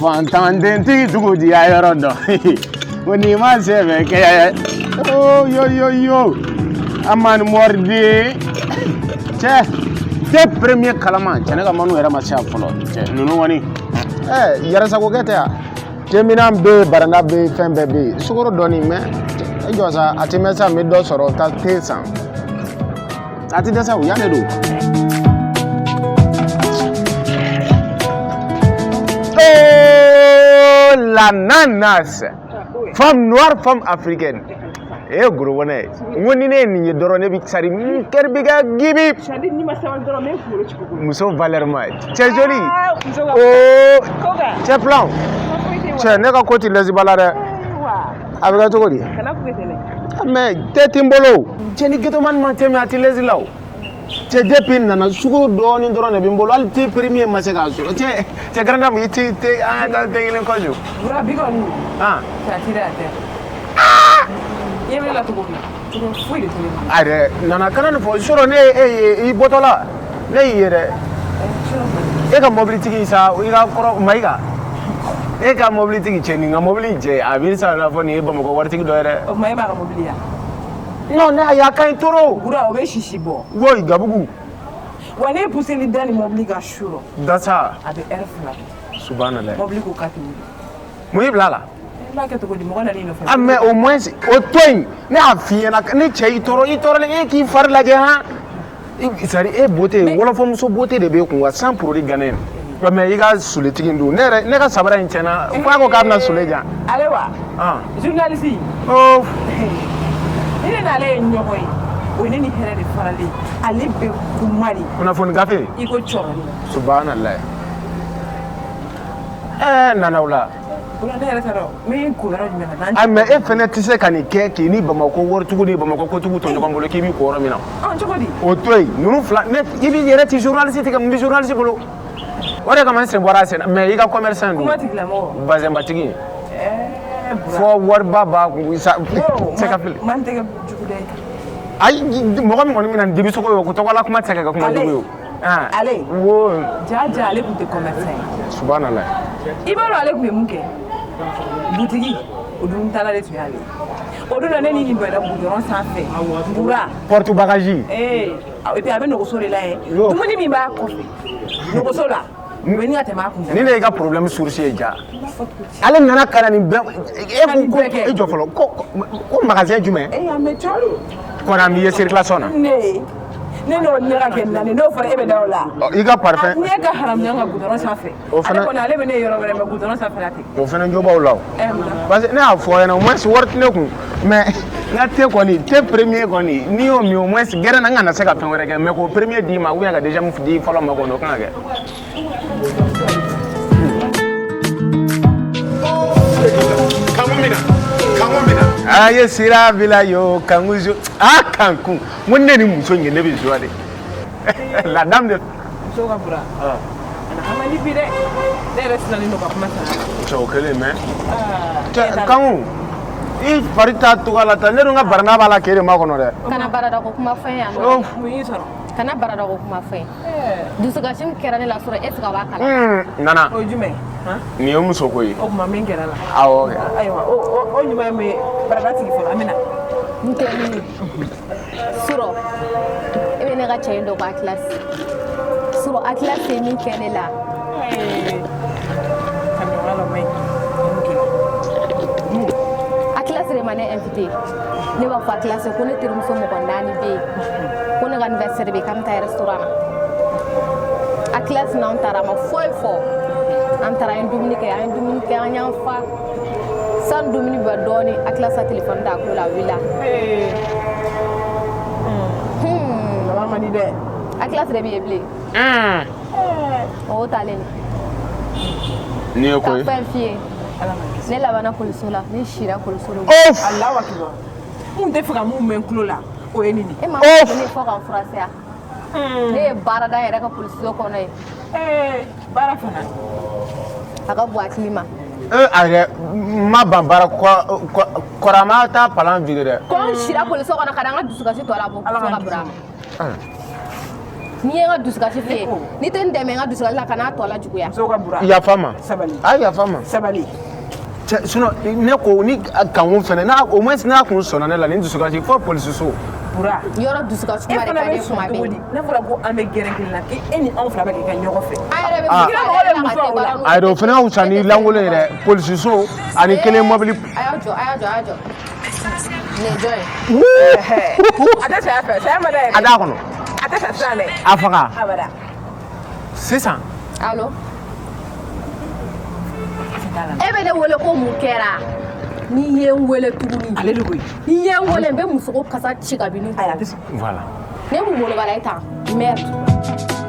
Fantandentigi dugu diya yɔrɔ dɔn. Ko n'i ma sɛbɛ kɛ. Oh, yo yo yo. Amani mɔriden. Cɛ, te premier kalama. Cɛ, ne ka manu yɛrɛ ma se yan fɔlɔ. Cɛ, ninnu kɔni. Ɛ, yɛrɛsagokɛ tɛ yan. Teminan bɛ yen, baranda bɛ yen, fɛn bɛɛ bɛ yen. Sukaro dɔɔni mais e jɔ sa, a tɛ mɛn sa, n bɛ dɔ sɔrɔ ka te san. A tɛ dɛsɛ o, yan de don. Oh, la nanas. Femme noire, femme africaine. E ye gros bonnet ye. N ko ni ne ye nin ye dɔrɔn, ne bɛ sari n kɛri bɛ kɛ gibi. Sadi, n'i ma sabali dɔrɔn, n bɛ n kunkolo ci koko. Muso valeur ma. Cɛ joli. Ah, muso ka Oh, ko kan. cɛ filanw. Ko foyi tɛ wa. Cɛ, ne ka ko ti lɛsiba la dɛ. Wa. A bɛ kɛ cogo di? Kana k'u kɛ ten dɛ. Mais te ti n bolo. Cɛ, ni ghettoman ma te min, a ti lɛsi la o. Cɛ, depuis n nana, sukaro dɔɔni dɔrɔn de bɛ n bolo, hali te premier ma se k'a sɔrɔ. Cɛ, cɛ grande dame, i ti te, an ka taa te kelen kɔjɔ. Bura bi kɔni. Ah. Cɛ, a ti dɛ, a tɛ. I ɲɛ bɛ ne la cogo min na, cogo foyi de tɛ ne la. A yɛrɛ nana kana nin fɔ sɔrɔ ne ye e ye i bɔtɔ la, ne y'i ye dɛ. E ka mobilitigi sa, i ka kɔrɔ Mayiga, e ka mobilitigi, cɛ, nin ka mobili jɛ, a bɛ sa n'a fɔ nin ye Bamakɔ waritigi dɔ ye dɛ. O tuma e b'a ka mobili ya? Non, ne a ka ɲi trop. Bura, o bɛ sisi bɔ. Woyi, Gabugu. Wa ne ye pousseli da ni mobili ka su rɔ. Dasa. A bɛ heure 2 kɛ. Subhanallah. Mobili ko k'a tɛ wuli. Mun y'i bila a la? N b'a kɛ cogo di, mɔgɔ nan'i nɔfɛ? Ah, mais au moins o to yen, ne y'a f'i ɲɛna, ni cɛ y'i tɔɔrɔ, i tɔɔrɔlen, e k'i fari lajɛ han. C'est à dire e beauté, wɔlɔfɔmuso beauté de b'e kun wa, sans produit ghanéen. Mais i ka soletigi in dun, ne yɛrɛ, ne ka sabara in tiɲɛna, f'a ko k'a bɛna sole di yan. Ale wa? Ah. Journaliste. Oh. Ni ne n'ale ye ɲɔgɔn ye, o ye ne ni hɛrɛ de faralen. Ale bɛ kuma de. Kunnafoni gafe. I ko cɔrɔni. Subhanallah. Ɛɛ, nana o la. Bura, ne yɛrɛ t'a dɔn n bɛ n ko yɔrɔ jumɛn na. Ah, mais e fɛnɛ tɛ se ka nin kɛ k'i ni Bamakɔ waritigiw ni Bamakɔ kotigiw to ɲɔgɔn bolo k'i b'i ko yɔrɔ min na. Ɔn, cogo di? O to yen, ninnu fila, ne i b'i yɛrɛ ti journaliste tigɛ, mun bɛ journaliste bolo? O de kama n sen bɔra a sen na, mais i ka commerçant dun. Kuma tigilamɔgɔ. Bazɛnbatigi. Ɛɛ, Bura. Fɔ wariba b'a kun sa, se ka fili. Man tɛgɛ jugu dɛ. Ayi, mɔgɔ min kɔni bɛna ni dibisogo ye, o ko tɔgɔla kuma tɛ se ka kɛ kuma jugu ye o. Ah. Ale. Wo. Ja ja, ale tun tɛ commerçant ye. Subhanallah. I b'a dɔn ale tun bɛ mun kɛ? Butigi o dunutala de tun y'ale ye. O don na, ne ni nin bɛnna goudron sanfɛ. Bura. Porte bagage. Ee, et puis a bɛ nɔgɔso de la yen. Yo. Dumuni min b'a kɔfɛ nɔgɔso la, o bɛ ɲini ka tɛmɛ a kun Ni ne y'i ka problème source ye ja. Ale nana ka na nin bɛɛ, e ko ko e jɔ fɔlɔ, ko magasin jumɛn? Ee, a mɛ cɔ. Kɔni an b'i ye circulation na. Ne n'o ɲɛ ka kɛ naani, n'o fɔra e bɛ da o la. I ka parfum. A ɲɛ ka haramuya ka goudron sanfɛ. O fana. Ale kɔni, ale bɛ ne yɔrɔ wɛrɛ, mais goudron sanfɛ la ten. O fana jo b'aw la o. Ɛ, mun na? Parce que ne y'a fɔ ɲɛna, au moins wari tɛ ne kun, mais n ka te kɔni, te premier kɔni, n'i y'o min, au moins gɛrɛ na, n kana se ka fɛn wɛrɛ kɛ, mais k'o premier d'i ma ou bien ka deuxième di fɔlɔ ma kɔni, o kan ka kɛ. Kanku mina, kanku mina. A ye sira bila yo kanku zo a kanku, n ko ne ni muso in ye, ne bɛ joie de. La dame de. Muso ka bura. A na man di bi dɛ. Ne yɛrɛ sirannen don ka kuma sara. Cɛ, o kɛlen mais. Aa. Cɛ, kanku, i fari t'a togoya la tan, ne dun ka baranda b'a la k'e de makɔnɔ dɛ. Kana barada ko kuma fɔ n ye yan nɔ. Oh. Mun y'i sɔrɔ? Kana barada ko kuma fɔ n ye. Dusukasi min kɛra ne la sɔrɔ, est ce que a b'a kalama? Nana. O ye jumɛn? Han? Nin ye muso ko ye. O tuma min kɛra la. Awɔ kɛ. Ayiwa, o ɲuman ye mun ye? Barada sigi fɔlɔ, an bɛ na. N tɛ min surɔ, e bɛ ne ka cɛ in dɔn ko Atlas. Surɔ, Atlas ye min kɛ ne la. Ka ɲɔgɔn la, o man ɲi. Mun kɛra? Atlas de ma ne invité. Ne b'a fɔ Atlas ko ne terimuso mɔgɔ naani bɛ yen, ko ne ka anniversaire bɛ yen, k'an bɛ taa restaurant na. Atlas n'an taara, a ma foyi fɔ. An taara, an ye dumuni kɛ, an ye dumuni kɛ, an y'an fa. Sani dumuni bɛ dɔɔni, Atlas ka téléphone da a tulo la, a wulila. Baba man di dɛ. Atlas de bɛ yen bilen. O taalen. Nin ye Ka ko ye. fɛn f'i ye. Ala ma kisi. Ne labanna poliso la, ne sira poliso la. Of. Alahu akibar. N kun tɛ fɛ ka mun mɛn n tulo la, o ye nin de. E ma Of. fɔ ne fɔ ka n furasiya. Ne ye baara da n yɛrɛ ka polisiso kɔnɔ yen. Ee, baara fana. A ka bon hakili ma. E a yɛrɛ n ma ban baara kɔrɔ ma taa palan vide dɛ. Ko n sira polisiso kɔnɔ ka na n ka dusukasi tɔ labɔ Ala fo ka k'an bura. kisi. N'i ye n ka dusukasi f'i ye, n'i tɛ n dɛmɛ n ka dusukasi la, kan'a tɔ lajuguya. Musow ka bura. Yafa ma. Sabali. A yafa ma. Sabali. Cɛ, sinon ne ko ni kanko fɛnɛ n'a, au moins n'a kun sɔnna ne la, nin dusukasi fo polisiso. Bura. Yɔrɔ dusukasi E kuma de fana ka bɛ di kuma sɔn cogo bɛɛ. di? N'a fɔra ko an bɛ gɛrɛn kelen na, k'e ni anw fila bɛ kɛ ɲɔgɔn fɛ. An yɛrɛ bɛ Ah. mun fɔ ale la ka tɛ baara n'o Ayi, o fɛnɛ ka fisa ni lankolon yɛrɛ, polisiso ani kelen mɔbili. A y'aw jɔ, a y'a jɔ, a y'a jɔ. Nin ye jɔn ye? A tɛ saya fɛ, saya ma da yɛrɛ. A d'a kɔnɔ. A tɛ sa sisan dɛ. A faga. Abada. Sisan. Allo? E bɛ ne wele ko mun kɛra? N'i ye n wele tuguni. Ale de koyi. N'i ye n wele, n bɛ musoko kasa ci ka b'i nun. Ayi, a tɛ sɔn. Voilà. Ne b'u bolo bala e ta. Merde.